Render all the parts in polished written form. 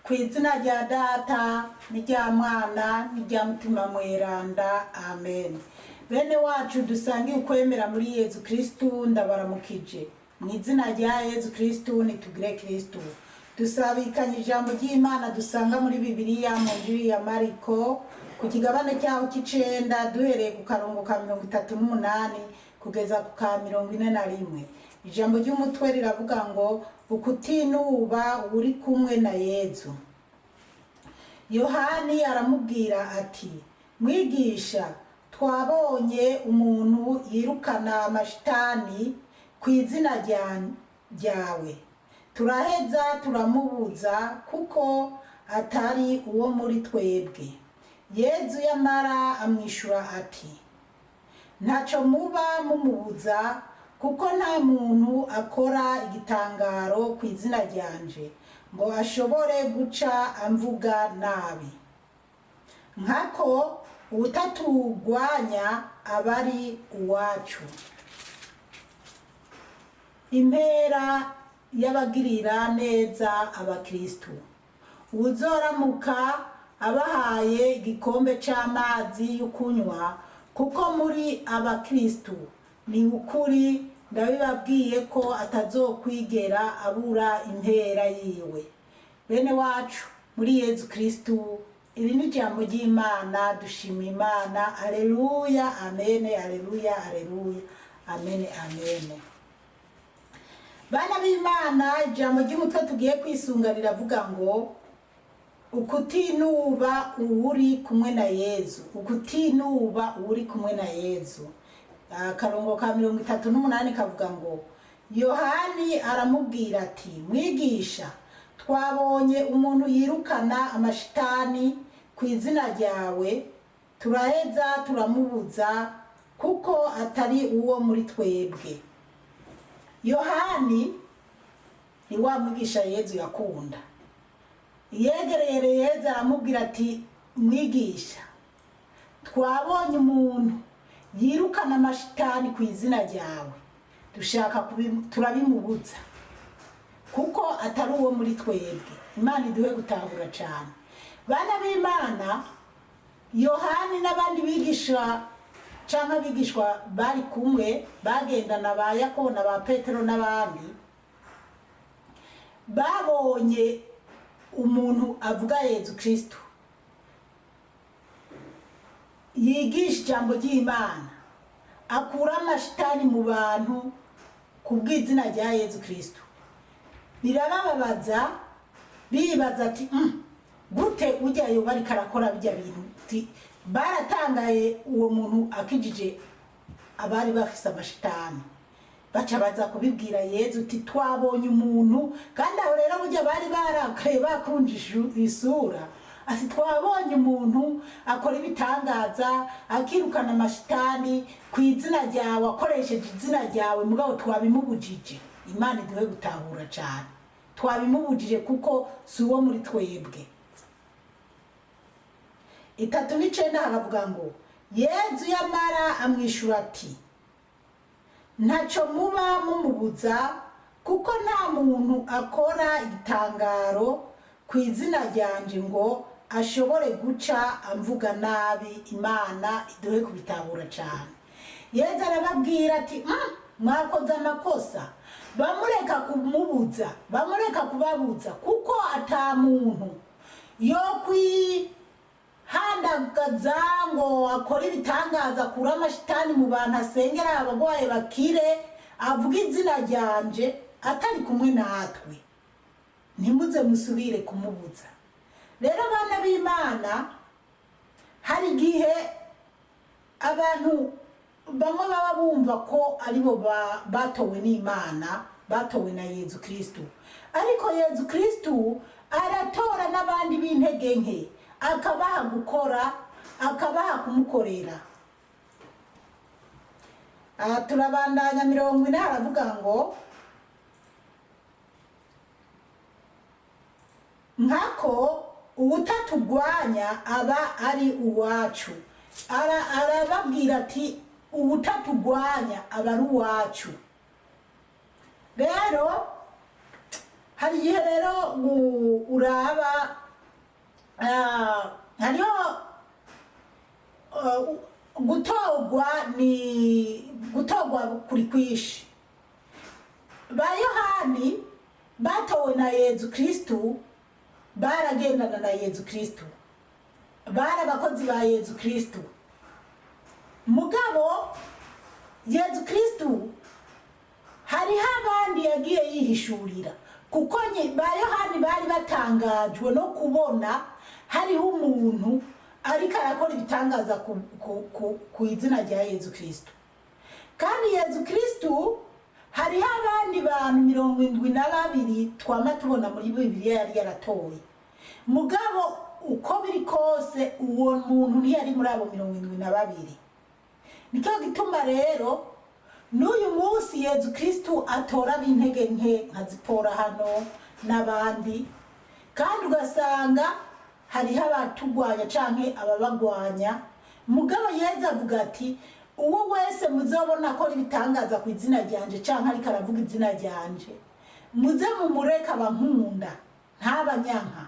Ku izina rya Data n'irya Mwana n'irya Mutima Mweranda, amen. Bene wacu dusangiye ukwemera muri Yezu Kristu, ndabaramukije mu izina rya Yezu Kristu. Nitugire Kristu. Dusabikanye ijambo ry'Imana dusanga muri Bibiliya mu Njiri ya Mariko ku kigabane cyaho c'icenda, duhereye ku karongo ka 38 kugeza ku ka 41. Ijambo ry'umutwe riravuga ngo: "Ukutinuba uri kumwe na Yezu." Yohani aramubwira ati: "Mwigisha, twabonye umuntu yirukana amashitani ku izina ryawe, turaheza turamubuza kuko atari uwo muri twebwe." Yezu yamara amwishura ati: "Ntaco muba mumubuza, kuko nta muntu akora igitangaro ku izina ryanje ngo ashobore guca amvuga nabi. Nkako uwutatugwanya aba ari uwacu." Impera y'abagirira neza abakristu. Uwuzoramuka abahaye igikombe c'amazi y'ukunywa kuko muri abakristu, ni ukuri ndabibabwiye ko atazokwigera abura impera yiwe. Bene wacu muri Yezu Kristu, iri ni ijambo ry'Imana. Dushima Imana. Aleluya, amene, aleluya, aleluya, amene, amene. Bana b'Imana, ijambo ry'umutwe tugiye kwisunga riravuga ngo: "Ukutinuba uwuri kumwe na Yezu." Ukutinuba uwuri kumwe na Yezu. Akarongo ka 38 kavuga ngo: "Yohani aramubwira ati: 'Mwigisha, twabonye umuntu yirukana amashitani ku izina ryawe, turaheza turamubuza kuko atari uwo muri twebwe.'" Yohani ni wa mwigisha Yezu yakunda. Yegereye Yezu aramubwira ati: "Mwigisha, twabonye umuntu yirukana amashitani ku izina ryawe, dushaka turabimubuza kuko atari uwo muri twebwe." Imana iduhe gutahura cyane. Bana b'Imana, Yohani n'abandi bigisha canke abigishwa bari kumwe bagendana, ba Yakobo na ba Petero n'abandi, babonye umuntu avuga Yezu Kristo, yigisha ijambo ry'Imana, akura amashitani mu bantu ku bw'izina rya Yezu Kristo. Birabababaza, bibaza ati: Gute ujya yoba ariko arakora bijya bintu?" Baratangaye uwo muntu akijije abari bafise amashitani. Baca baza kubibwira Yezu uti: "Twabonye umuntu." Kandi aho rero burya bari barakaye, bakunje isura, ati: "Twabonye umuntu akora ibitangaza, akirukana amashitani ku izina ryawe, akoresheje izina ryawe, mugabo twabimubujije." Imana iduhe gutahura cyane. "Twabimubujije kuko si uwo muri twebwe." 39 haravuga ngo: "Yezu yamara amwishura ati: 'Ntaco muba mumubuza, kuko nta muntu akora igitangaro ku izina ryanje ngo ashobore guca amvuga nabi.'" Imana iduhe kubitahura cyane. Yezu arababwira ati: Mwakoze amakosa, bamureka kumubuza, bamureka kubabuza, kuko ata muntu yo kwihandagaza ngo akore ibitangaza, akure amashitani mu bantu, asengera abagwaye bakire, avuga izina ryanje atari kumwe natwe. Ntimuze musubire kumubuza." Rero abana b'Imana, hari igihe abantu bamwe baba bumva ko aribo batowe n'Imana, batowe na Yezu Kristu, ariko Yezu Kristu aratora n'abandi b'intege nke, akabaha gukora, akabaha kumukorera. Aha turabandanya. 40 haravuga ngo: "Nkako uwutatugwanya aba ari uwacu." Arababwira ati: "Uwutatugwanya aba ari uwacu." Rero hari igihe rero uraba Hariho gutogwa, ni gutogwa kuri kwishi. Ba Yohani batowe na Yezu Kristu, baragendana na Yezu Kristu, bari abakozi ba Yezu Kristu. Mugabo Yezu Kristu hariho abandi yagiye yihishurira, kuko ba Yohani bari batangajwe no kubona hariho umuntu ariko arakora ibitangaza ku izina rya Yezu Kristu. Kandi Yezu Kristu hariho abandi bantu 72 twama tubona muri Bibiliya yari yaratoye. Mugabo uko biri kose, uwo muntu ntiyari muri abo 72. Nicyo gituma rero n'uyu munsi Yezu Kristu atora ab'intege nke nka Zipora hano n'abandi, kandi ugasanga hariho abatugwanya canke ababagwanya. Mugabo Yezu avuga ati: "Uwo wese muzobona akora ibitangaza ku izina ryanje canke ariko aravuga izina ryanje, muze mumureke, abankunda ntabanyanka."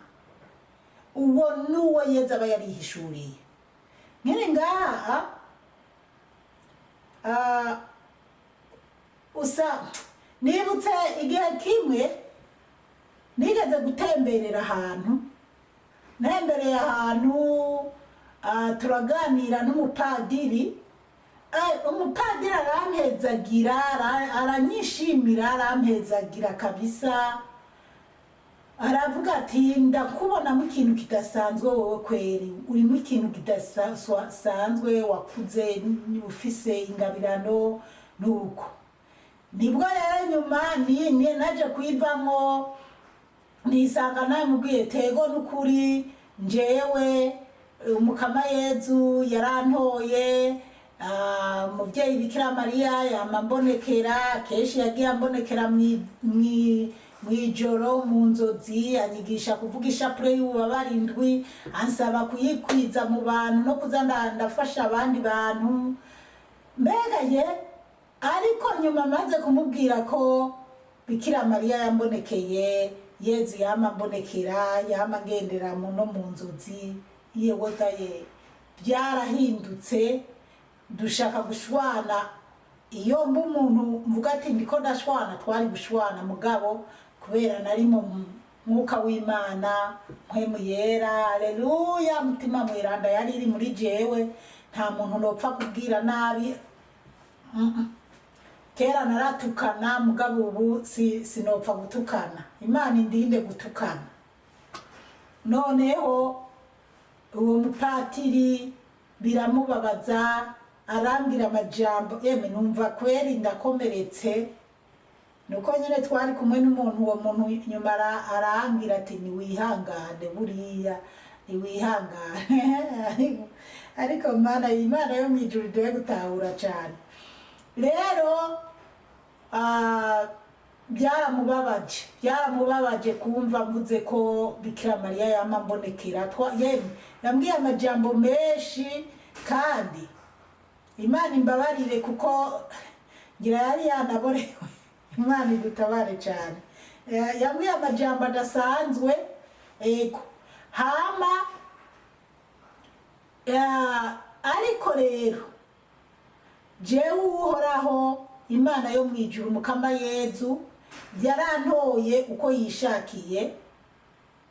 Uwo nuwo Yezu aba yarihishuriye. Nkiri ngaha, usa nibutse igihe kimwe nigeze gutemberera ahantu, ntembereye ahantu, turaganira n'umupadiri. Umupadiri arampezagira, aranyishimira, arampezagira kabisa. Aravuga ati: "Ndakubonamo ikintu kidasanzwe wowe, kweri urimo ikintu kidasanzwe, wakuze ufise ingabirano." Nuko nibwo rero nyuma ni naje kuyivamo, nisanga namubwiye tego: "N'ukuri njewe Umukama Yezu yarantoye, umuvyeyi Bikira Mariya yama mbonekera kenshi, yagiye ambonekera mw'ijoro mu nzozi, anyigisha kuvuga ishapure y'ububabare indwi, ansaba kuyikwiza mu bantu no kuza ndafasha abandi bantu." Mbega ye, ariko nyuma maze kumubwira ko Bikira Mariya yambonekeye, Yezu yama mbonekera, yama ngendera no mu nzozi, yewe gaye, byarahindutse, dushaka gushwana. Iyo mba umuntu mvuga ati ndiko ndashwana, twari gushwana. Mugabo kubera nari mu mwuka w'Imana, Mpwemu Yera, aleluya, Mutima Mweranda yari iri muri jewe, nta muntu nopfa kubwira nabi. Kera naratukana, mugabo ubu sinopfa gutukana, Imana indinde gutukana. Noneho uwo mupatiri biramubabaza, arambwira amajambo, yemwe numva kweri ndakomeretse. Nuko nyine twari kumwe n'umuntu, uwo muntu nyuma arambwira ati: "Niwihangane, buriya niwihangane." Ariko Mana, Imana yo mu ijuru iduhe gutahura cyane. Rero byaramubabaje, byaramubabaje kumva mvuze ko Bikira Mariya yama mbonekera. Yemwe yambwiye amajambo menshi, kandi Imana imbabarire kuko ngira yari yanaborewe. Imana idutabare cyane. Yambwiye amajambo adasanzwe. Ego, hama ariko rero jewe Uhoraho Imana yo mu ijuru, Mukama Yezu yarantoye uko yishakiye,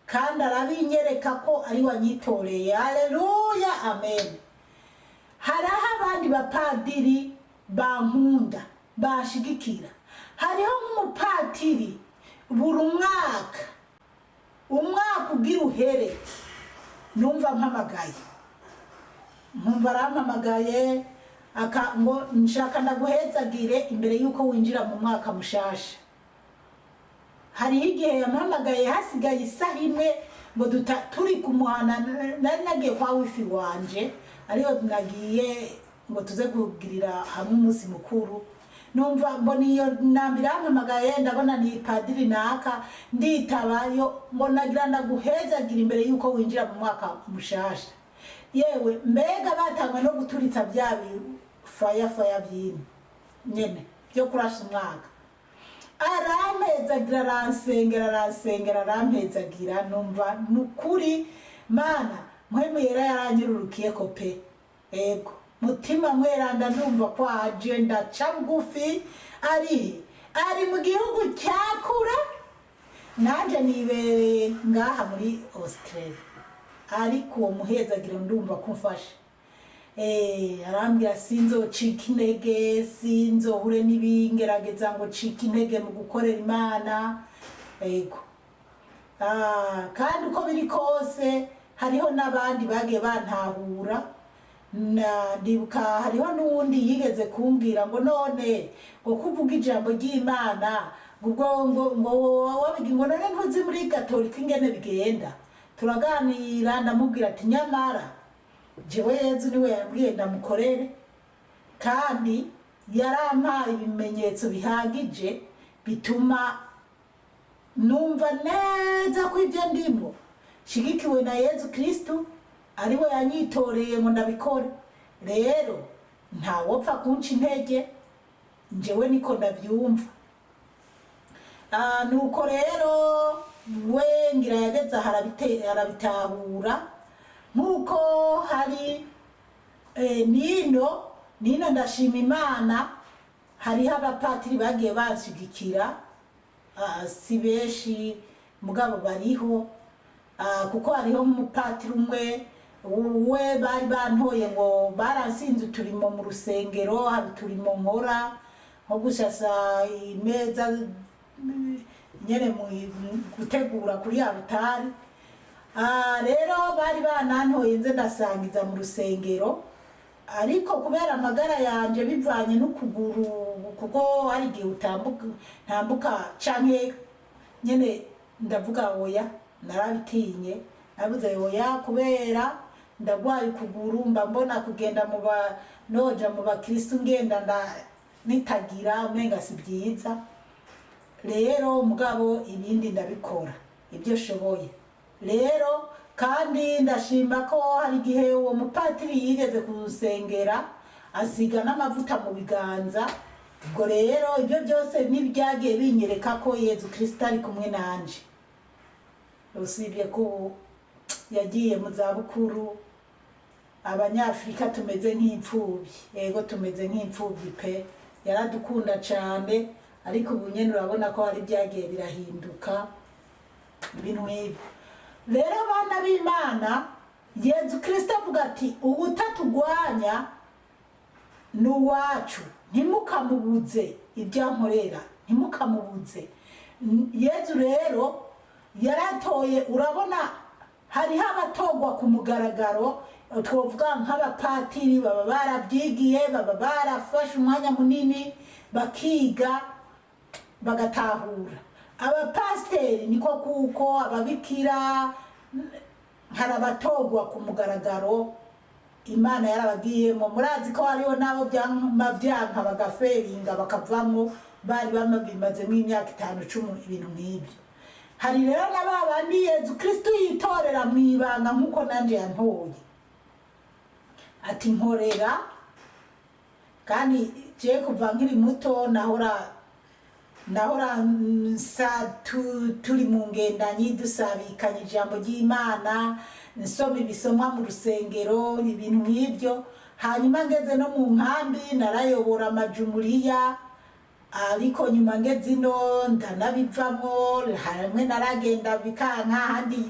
kandi arabinyereka ko ari wanyitoreye. Aleluya, amen. Hariho abandi bapadiri bankunda, banshigikira. Hariho nk'umupatiri buri mwaka, umwaka ugira uhere, numva mpamagaye, nkumva arampamagaye ngo: "Nshaka ndaguhezagire imbere y'uko winjira mu mwaka mushasha." Hariho igihe yampamagaye hasigaye isaha imwe ngo turi kumuhana, nari nagiye kwa wifi wanje, ariyo nagiye ngo tuze kugirira hamwe umunsi mukuru. Numva mbona iyo namba irampamagaye, ndabona ni padiri naka, nditabayo ngo: "Nagira ndaguhezagira imbere y'uko winjira mu mwaka mushasha." Yewe mbega, batangwe no guturitsa bya faya faya byino nyene byo kurasha umwaka. Arampezagira, aransengera, aransengera, arampezagira. Numva nukuri Mana, Mpwemu Yera yaranyururukiye ko pe. Ego, Mutima Mweranda, ndumva ko aje, ndaca bugufi. Ari mu gihugu cyakura, nanje nibereye ngaha muri Australia, ariko uwo muhezagiro ndumva ko umfasha. Arambwira sinzocika intege, sinzohure n'ibingerageza ngo cika intege mu gukorera Imana. Ego. Kandi uko biri kose hariho n'abandi bagiye bantahura. Ndibuka hariho n'uwundi yigeze kumbwira ngo none ngo kuvuga ijambo ry'Imana, ngo ubwo ngo wabiga, ngo none ntuzi muri Gatolika ingene bigenda. Turaganira, ndamubwira ati nyamara jewe Yezu niwe yambwiye ndamukorere, kandi yarampaye ibimenyetso bihagije bituma numva neza ko ibyo ndimo nshigikiwe na Yezu Kristu, ariwe yanyitoreye ngo ndabikore. Rero ntawopfa kunca intege, njyewe niko ndabyumva. Nuko rero we ngira yageze aha arabitahura. Nk'uko hari nino ndashima Imana, hariho abapatiri bagiye banshigikira. Si benshi mugabo bariho. Kuko hariho nk'umupatiri umwe we bari bantoye ngo baransinze uturimo mu rusengero. Hari uturimo nkora nko gushasa imeza nyene mu gutegura kuri ya rutari. Rero bari banantoye nze ndasangiza mu rusengero, ariko kubera amagara yanje bivanye n'ukuguru, kuko hari igihe utambuka ntambuka canke nyene, ndavuga oya, narabitinye, navuze oya kubera ndagwaye ukuguru, mba mbona kugenda mu ba noja mu bakristu ngenda nda nitagira umenga si byiza. Rero mugabo ibindi ndabikora ibyo shoboye. Rero kandi ndashima ko hari igihe uwo mupatiri yigeze kusengera asiga n'amavuta mu biganza. Ubwo rero ibyo byose n'ibyagiye binyereka ko Yezu Kristo ari kumwe nanje, usibye ko ubu yagiye mu zabukuru. Abanyafurika tumeze nk'imfubyi, yego, tumeze nk'imfubyi pe. Yaradukunda cyane, ariko ubu nyene urabona ko hari ibyagiye birahinduka, ibintu nk'ibyo. Rero abana b'Imana, Yezu Kristo avuga ati ubutatugwanya ni uwacu, ntimukamubuze ibyo ankorera, ntimukamubuze. Yezu rero yaratoye. Urabona hariho abatogwa ku mugaragaro, twovuga nk'abapatiri, baba barabyigiye, baba barafashe umwanya munini bakiga bagatahura. Abapasiteri niko, kuko ababikira, hari abatogwa ku mugaragaro, Imana yarabagiyemo. Murazi ko hariho n'abo byanka bagaferinga bakavamo, bari bamabimazemo imyaka 5, 10, ibintu nk'ibyo. Hari rero na ba bandi Yezu Kristo yitorera mu ibanga, nk'uko nanje yantoye ati nkorera. Kandi je kuva nkiri muto nahora nsa turi mu ngendanyi, dusabikanya ijambo ry'Imana, nsoma ibisomwa mu rusengero, ibintu nk'ibyo. Hanyuma ngeze no mu nkambi narayobora amajumuriya, ariko nyuma ngeze ino ndanabivamo. Hamwe naragenda bikanka, ahandi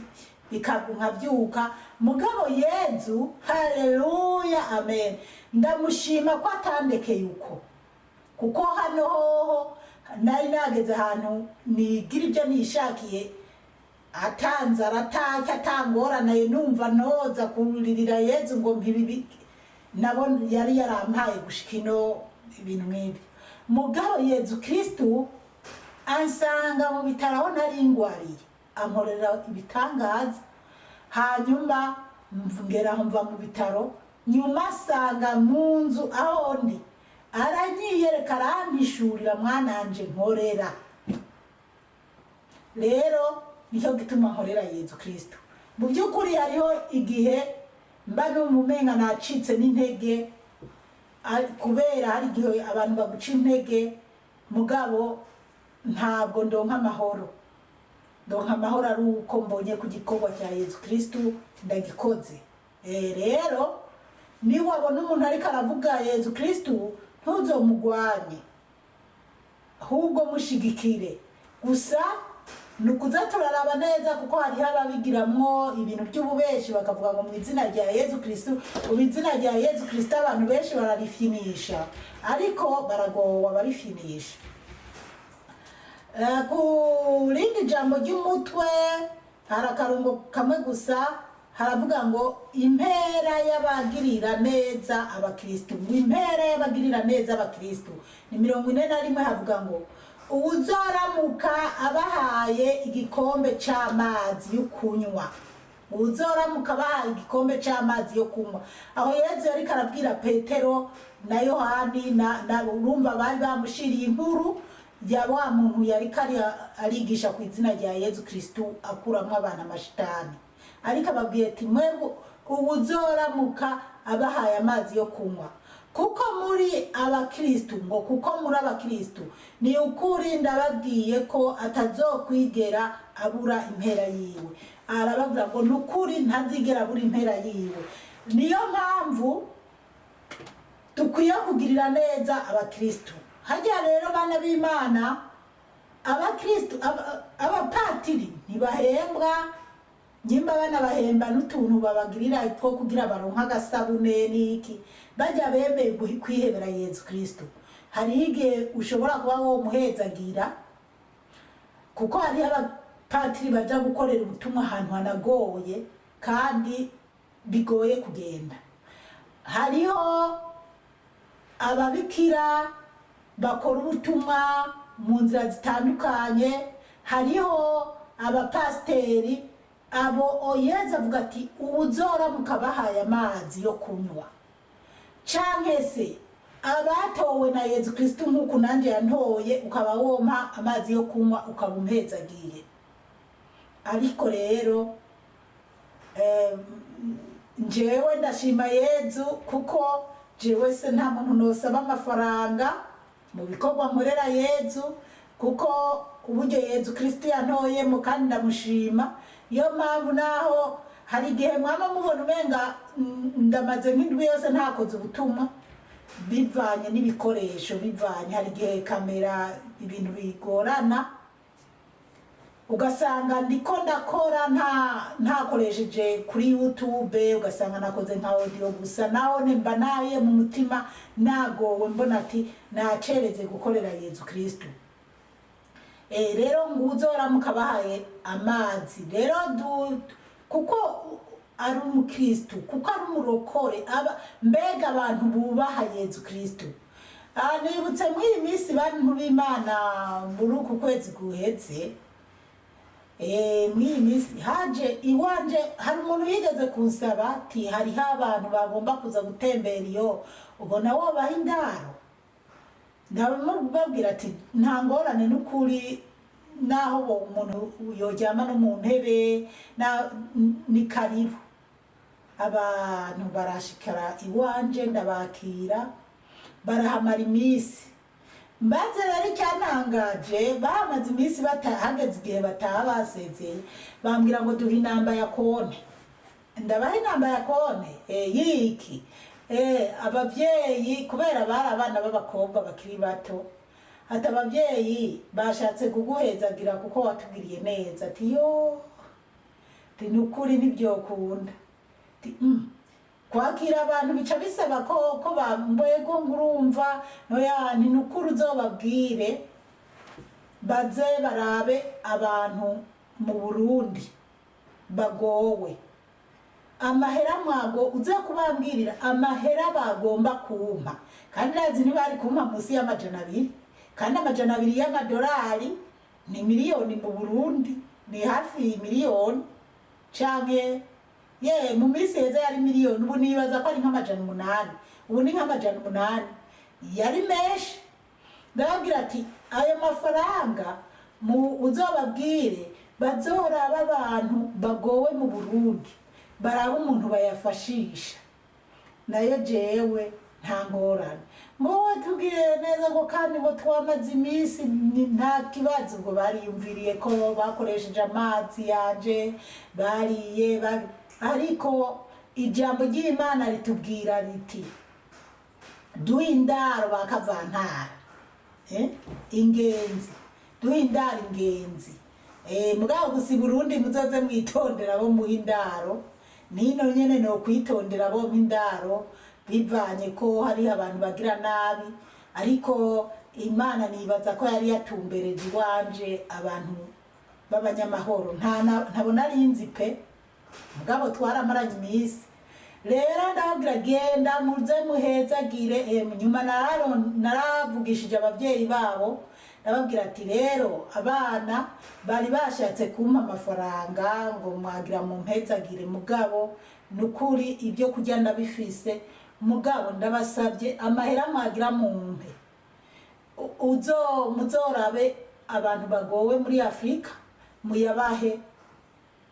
nkabyuka. Mugabo Yezu, haleluya, amen, ndamushima ko atandekeye uko, kuko hano hoho nari nageze ahantu nigira ibyo nishakiye, atanzara atacya atangoranaye, numva noza kuririra Yezu ngo mpibi nabo yari yarampaye gushika ino, ibintu nk'ibyo. Mugabo Yezu Kristu ansanga mu bitaro aho nari ngwariye, ankorera ibitangaza. Hanyuma ngera aho mva mu bitaro, nyuma asanga mu nzu aho ndi, aranyiyereka, arampishurira: mwananje, nkorera. Rero nicyo gituma nkorera Yezu Kristo. Mu by'ukuri hariho igihe mba n'umumenga nacitse n'intege, kubera hari igihe abantu baguca intege, mugabo ntabwo ndonka amahoro. Ndonka amahoro ari uko mbonye ku gikorwa cya Yezu Kristu ndagikoze. Rero niwabona umuntu ariko aravuga Yezu Kristu, ntuzomugwanye, ahubwo mushigikire. Gusa ni ukuza turaraba neza, kuko hariho ababigiramwo ibintu by'ububeshi, bakavuga ngo mu izina rya Yezu Kristu. Ubu izina rya Yezu Kristu abantu benshi bararifinisha, ariko baragowe abarifinisha. Ku rindi jambo ry'umutwe hari akarungo kamwe gusa, haravuga ngo impera y'abagirira neza abakristu. Ngo impera y'abagirira neza abakristu ni 41. Havuga ngo uwuzoramuka abahaye igikombe c'amazi yo kunywa, uwuzoramuka abahaye igikombe c'amazi yo kunywa. Aho Yezu yariko arabwira Petero na Yohani na urumva bari bamushiriye inkuru ya wa muntu yariko arigisha ku izina rya Yezu Kristu akuramwo abantu amashitani, ariko ababwiye ati mwebwe uwuzoramuka abahaye amazi yo kunywa kuko muri abakristu, ngo kuko muri abakristu, ni ukuri ndababwiye ko atazokwigera abura impera yiwe. Arababwira ngo ni ukuri ntazigera abura impera yiwe. Niyo mpamvu dukwiye kugirira neza abakristu. Harya rero bana b'Imana, abakristu, abapatiri ntibahembwa, nyimba bana bahemba n'utuntu babagirira two kugira baronke agasabune n'iki. Bajya bemeye kwihebera Yezu Kristu, hariho igihe ushobora kuba womuhezagira, kuko hariho abapatiri baja gukorera ubutumwa ahantu hanagoye kandi bigoye kugenda. Hariho ababikira bakora ubutumwa mu nzira zitandukanye, hariho abapasiteri. Abo Yezu avuga ati uwuzoramuka bahaye amazi yo kunywa, canke se abatowe na Yezu Kristu nk'uku nanje yantoye, ukaba wompa amazi yo kunywa, ukaba umpezagiye. Ariko rero njewe ndashima Yezu, kuko jewe se nta muntu nosaba amafaranga mu bikorwa nkorera Yezu, kuko uburyo Yezu Kristu yantoyemo kandi ndamushima. Niyo mpamvu naho hari igihe mwama mubona umenga ndamaze nk'indwi yose ntakoze ubutumwa, bivanye n'ibikoresho, bivanye hari igihe kamera ibintu bigorana, ugasanga ndiko ndakora ntakoresheje kuri YouTube, ugasanga nakoze nka audio gusa. Naho mba naye mu mutima nagowe, mbona ati nacereze gukorera Yezu Kristu. Rero nguzoramuka bahaye amazi rero kuko ari umukristu, kuko ari umurokore, aba mbega abantu bubaha Yezu Kristu. Nibutse muri iyi minsi, bantu b'Imana, muri uku kwezi guheze, muri iyi minsi haje iwanje hari umuntu yigeze kunsaba ati hariho abantu bagomba kuza gutembera, iyo ubona wobaha indaro. Ndamubabwira ati nta ngorane, n'ukuri naho umuntu yoryama no mu ntebe ni karibu. Abantu barashikara iwanje, ndabakira, barahamara iminsi. Mbanze rero icyantangaje, bahamaze iminsi, hageze igihe bataha basezeye, bambwira ngo duhe inamba ya konte. Ndabaha inamba ya konte yiki abavyeyi, kubera bari abana b'abakobwa bakiri bato, ati abavyeyi bashatse kuguhezagira kuko watugiriye neza. Ati yo, ni ukuri ntibyokunda. Ati, kwakira abantu bica bisaba ko bambwego ngurumva noya, ni nukuri uzobabwire baze barabe abantu mu Burundi bagowe, amahera mwago uze kubambwirira amahera bagomba kumpa. Kandi ndazi ntibari kumpa munsi y'200, kandi 200 y'amadolari ni miliyoni mu Burundi, ni hafi miliyoni canke ye mu minsi heza yari miliyoni. Ubu nibaza ko ari nk'800, ubu ni nk'800, yari menshi. Ndababwira ati ayo mafaranga mu uzobabwire bazoraba abantu bagowe mu Burundi, baraba umuntu bayafashisha. Nayo jewe Nta ngorane, ngo wowe tubwire neza, ngo kandi ngo twamaze iminsi nta kibazo. Ubwo bariyumviriye ko bakoresheje amazi yanje bariye ariko ijambo ry'Imana ritubwira riti duhe indaro ba kavantara, ingenzi, duhe indaro ingenzi. Mugabo gusa i Burundi muzoze mwitondera abo muha indaro, nino nyene no kwitondera abo muha indaro, bivanye ko hariho abantu bagira nabi. Ariko Imana nibaza ko yari yatumbereje iwanje abantu b'abanyamahoro. Ntabona nari nzi pe, mugabo twaramaranye iminsi. Rero ndababwira genda muze muhezagire. Nyuma naravugishije ababyeyi babo, ndababwira ati rero abana bari bashatse kumpa amafaranga ngo mwagira mu mpezagire, mugabo nukuri ibyo kurya ndabifise, mugabo ndabasabye amahera mwagira mumpe, uzo muzorabe abantu bagowe muri Afurika muyabahe,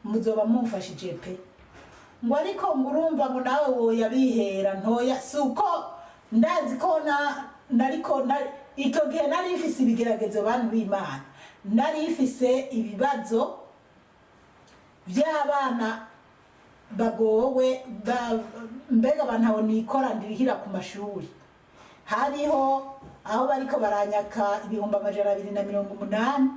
muzoba mumfashije pe. Ngo ariko ngo urumva ngo nawe woyabihera ntoya. Si uko ndazi ko na nariko icyo gihe nari mfise ibigeragezo, bantu b'Imana, nari mfise ibibazo by'abana bagowe, mbega abantu abo nikora ndirihira ku mashuri. Hariho aho bariko baranyaka 280,000,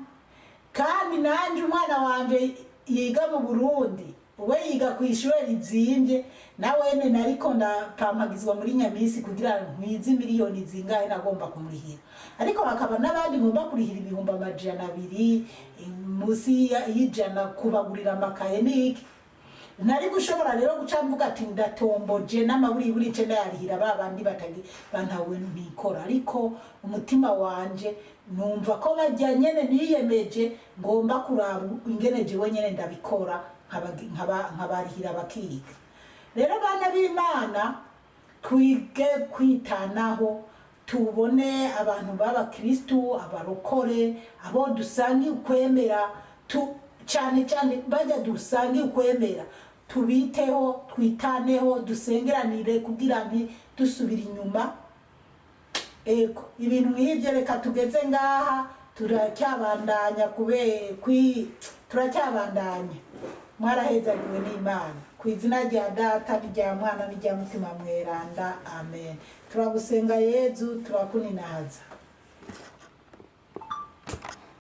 kandi nanje umwana wanje yiga mu Burundi, we yiga ku ishure rizimbye, nawene nariko ndapampagizwa muri nyamisi kugira nkwize miliyoni zingahe nagomba kumurihira. Ariko hakaba n'abandi ngomba kurihira 200,000, munsi y'ijana, kubagurira amakaye n'iki. Nari gushobora rero guca mvuga ati ndatomboje n'amaburiburi nce ndayarihira ba bandi batagi bantawe ntikora. Ariko umutima wanje numva ko bajya nyene niyemeje ngomba kuraba ingene jewe nyene ndabikora, nkabarihira bakiga. Rero bana b'Imana, twige kwitanaho, tubone abantu b'abakristu, abarokore, abo dusangiye ukwemera, cyane cyane bajya dusangiye ukwemera, tubiteho, twitaneho, dusengeranire kugira nti dusubira inyuma. Ego, ibintu nk'ibyo. Reka tugeze ngaha, turacyabandanya kube kwi turacyabandanya. Mwarahezagiwe n'Imana ku izina rya Data n'irya Mwana n'irya Mutima Mweranda, amen. Turagusenga Yezu, turakuninahaza.